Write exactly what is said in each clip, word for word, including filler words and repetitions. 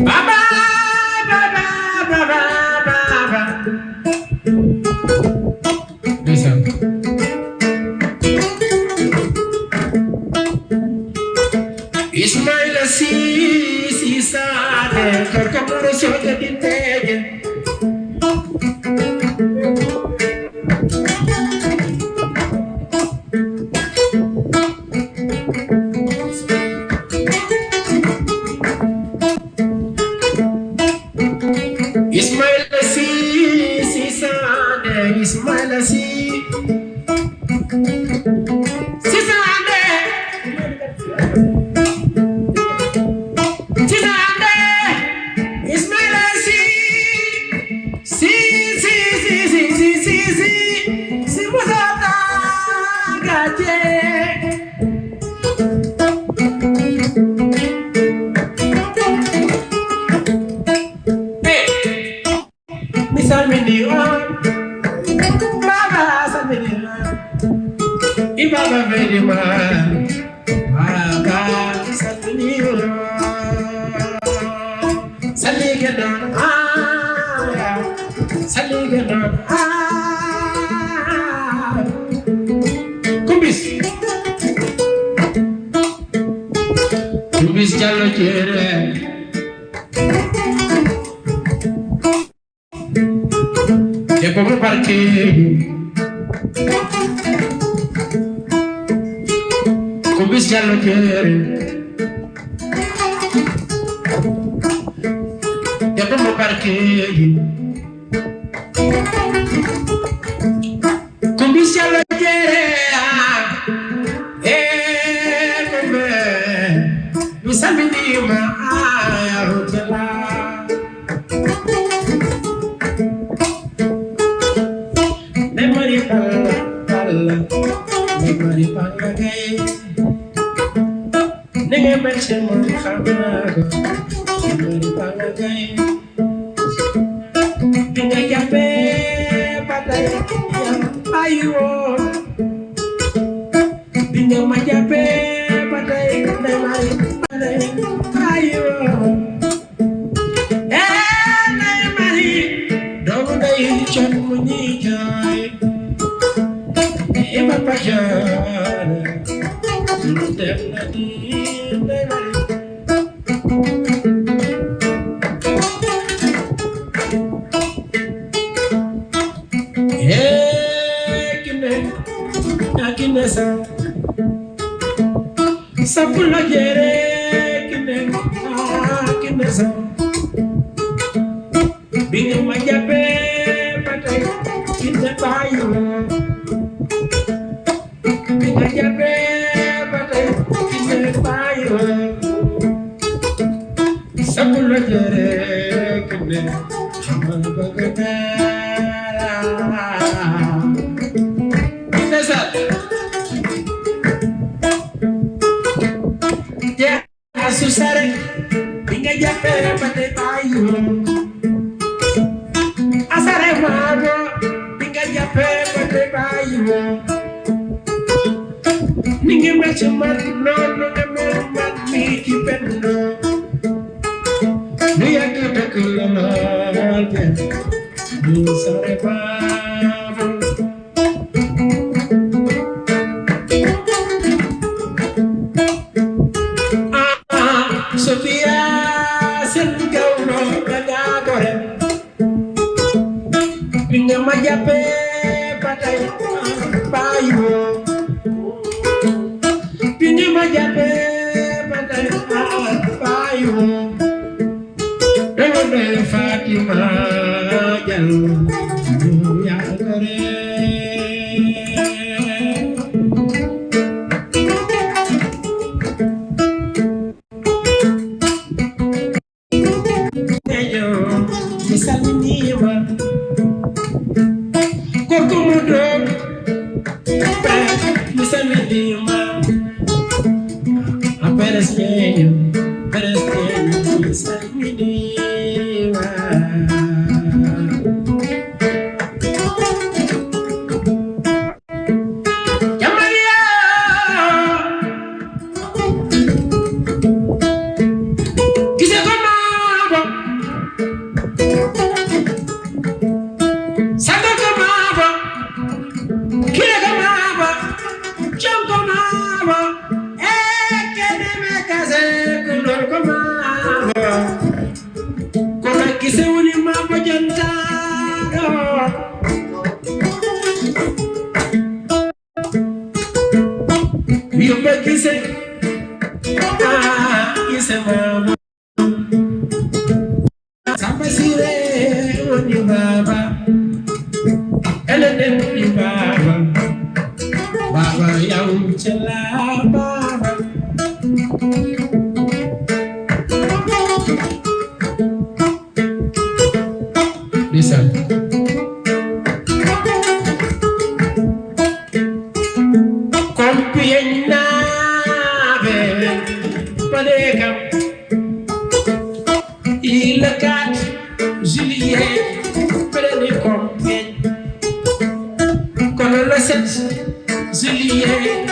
Baba, baba, baba, baba. Ndeysaan. Ismaila si, si saade, ko kamro soja dinteje. Ismaila si, si saade, Ismaila si. Si saade. Si saade. Ismaila si. Si, si, si. Si musata gaje. Hey. Mi salmini on. Baba salmini on. I baba vedi ma. Baba salmini on. Salige non. Ah. Salige non. Ah. Kumbis. Kumbis Jallo Jere. Debbo mo barkeejo. Ko bis Jallo Jeere. Debbo mo barkeejo. Ko bis Jallo Jeere, ah. Eh, ko be. Mi salminiima, ah, ya Rutela. Memory balla, balla, memory balla gay. Nigga make sure money come out. Memory balla gay. Binga jape, batay, ayo. Binga majape, batay, memory, batay, ayo. Eh, Ndeye Marie, doomu ndey Thione mu ñuy jooy. Eh, Papa Thione, dem na di Ndeye Marie. Eh, Kiné, ah, Kiné Sow. Sapulo Jere Kiné, ah, Kiné Sow. Binga majape batay, Kiné Bayo. Binga jape batay, Kiné Bayo. Sapulo Jere Kiné, Hamal Bagata. Ndeysaan. Asu sare, binga jape bate bayo. Asare mago, binga jape bate bayo. Ningi machi mat, no, no, no, no, mat, mi ki pendo. Ni ya ki pekula, ni sare babo. Ah, Sofiya sen gawno daga gore. Binga majape batay bayo. Binga majape batay bayo. Remoɓe Fatima Diallo, yaltore. Eyo, mi salminiima. Gorko mo ɗo, mi salminiima. A Peres Ñeeño, Peres Ñeeño, mi salminiima. Baba, Baba, yaw cela Baba. Ndeysaan. Kompiyen naaɓe, paɗe kam. Le quatre juillet, mbeɗen ni Compiègne. Kono le sept juillet,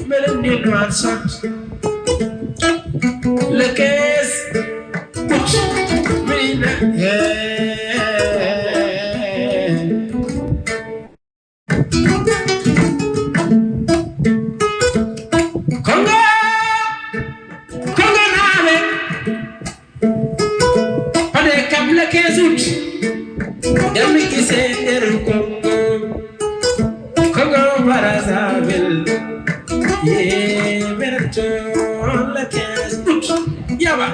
mbeɗen ni Nouakchott. Le quinze août, mbeɗen ni, eh, Kongo, Kongo naaɓe, paɗe kam le quinze août, ƴami gise nder Kongo, Kongo Brazzaville, ye mbeɗen toon le quinze août, yawa.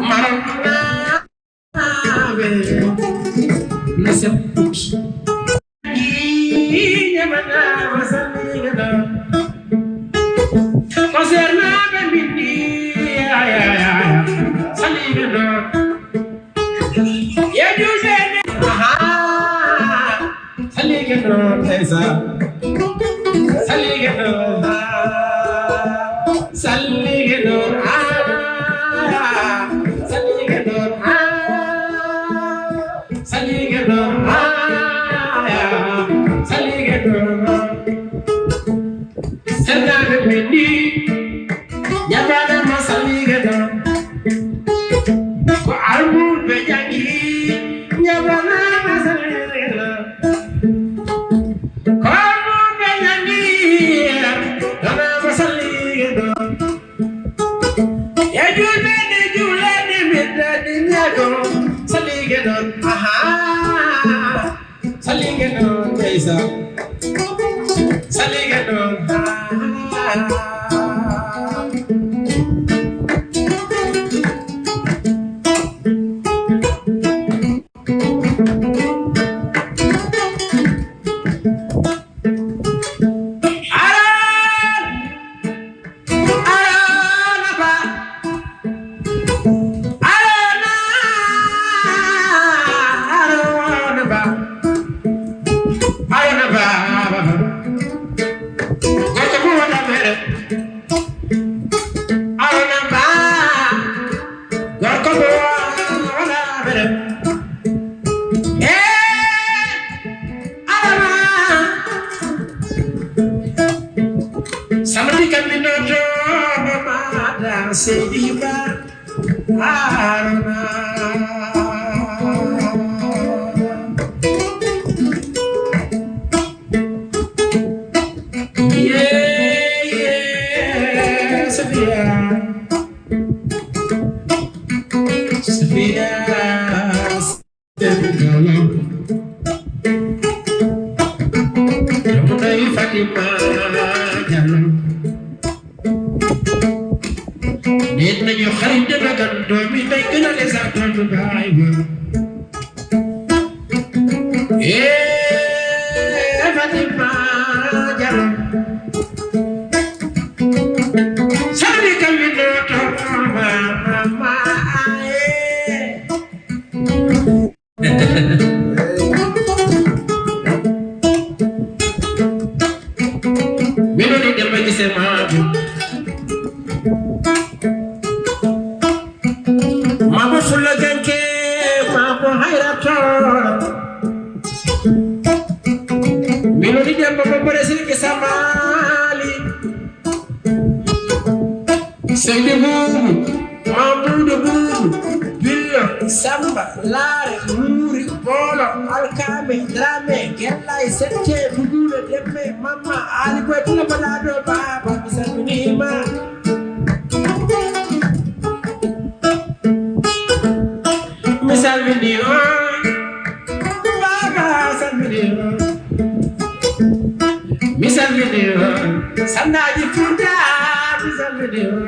Maram. Naaɓe, le sept août. Ii, ɲamanaama salliiga ɗo. Ko seernaaɓe mbinndi, aya, aya, aya, salliiga ɗo. Ye juulɓe ne, aha. Salliiga noon, ndeysaan. Salliiga noon, haa. Salliiga noon, haa. Salliiga noon, haa. Salliiga noon, haa. Salliiga noon. Seernaaɓe men ni, ɲamanaama salliiga ɗo. Ko almuɓe ɲangi, ɲamanaama salliiga ɗo. Ko almuɓe ɲangi, ɲamanaama salliiga ɗo. E juulɓe ne juulani, min dani ɲago, salliiga ɗo. Aha. Salliiga noon, ndeysaan. Salliiga noon. Aran! Arona Ba. Arona, Arona Ba. Arona Ba. Gorko mo wona mere. Arona Ba. Gorko mo wona mere. Eh! Arona. Samedi kam mi noto mama da Seydi Ba. Arona. Yeah, yeah, Sofia. Sofia. Ɗum ɗo e Fatima Diallo. Nden nañu xarit de bagan doomi ndey gën a les artontu baay ba. Eh, Fatima Diallo. Sali kamino to ma, ma, ma, eh. Min woni Demba Gise Maabo. Maabo Fulla Ganke, Maabo Hayrato. Min woni Demba Bobbore Sirki Samali. Seydi Buubu, Mamuudu Buubu, Billo, Samba, Laare, Wuuri, Boolo, Alkaami, Daraame, Gellay, Sette, Duguule, Demme, Mamma, Aali Boy, Pula Balaaɗo, Baaba, mi salminiima. Mi salmini on, Baba salmini on. Mi salmini on, Sannaaji Fuuta, mi salmini on.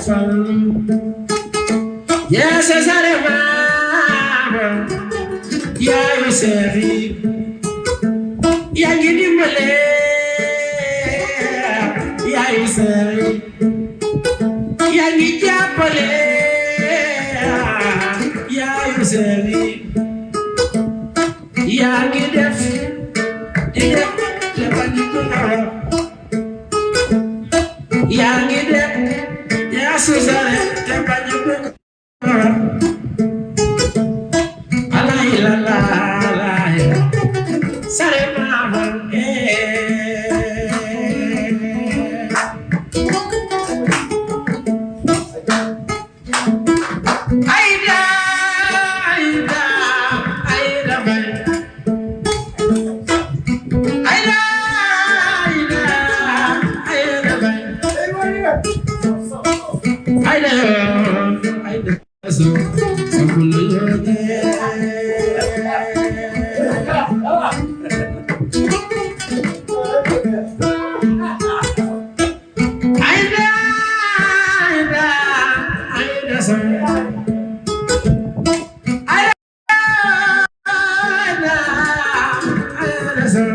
Fallu. Yeeso sare maama, yaayu seeri. Yaa ngi dimbale, yaayu seeri. Yaa ngi jàppale, yaayu seeri. Yaa ngi def, di def, te bañ ko dara. Yaa ngi def, yaa su sare, te bañ ko dara. Alay la la, alay. Sare maama, eh. Aida, Aida, Aida Faye. Aida, Aida, Aida Faye. Aida, Aida. So, so, Aida, Aida, Aida Sow. Aida, Aida, Aida Sow.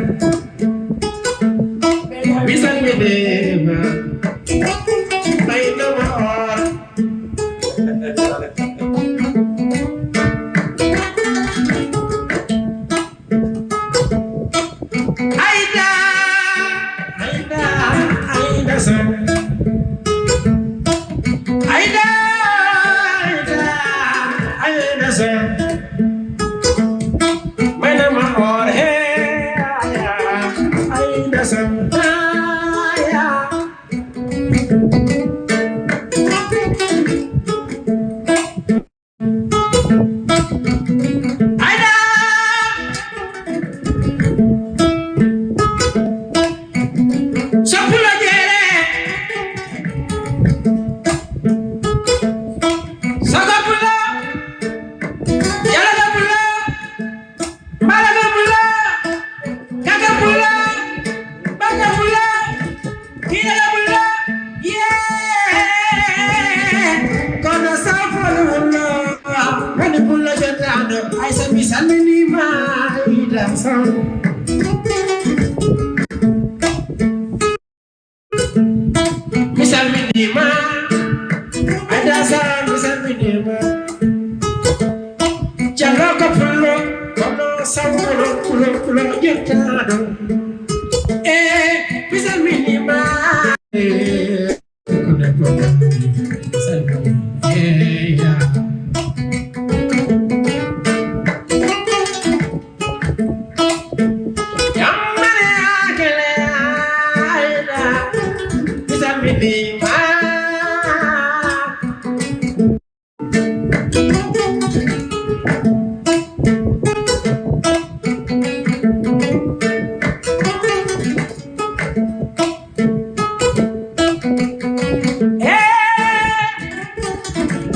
Mi salminiima. Aida ma or. Aida, Aida, Aida Sow. Aida, Aida, Aida Sow. Mana ma or he, Aida Sow. Aya. Aida! Sappulo jeere. Saga pulo. Yalaga pulo. Malaga pulo. Kaga pulo. Baga pulo. Kiyala pulo. Yee! Kono safol wullo, woni pullo jottaaɗo, ay so mi salminiima, Aida Sow. Mi salminiima, Aida Sow, mi salminiima. Jallo ko pullo, kono safol wullo, wullo jottaaɗo. Eh, mi salminiima. Eh.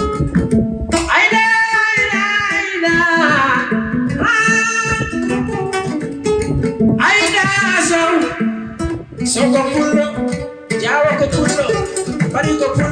Aida, Aida, Aida. Ah. Aida Sow. Sow ko pullo, Jaawo ko pullo, Bari ko pullo.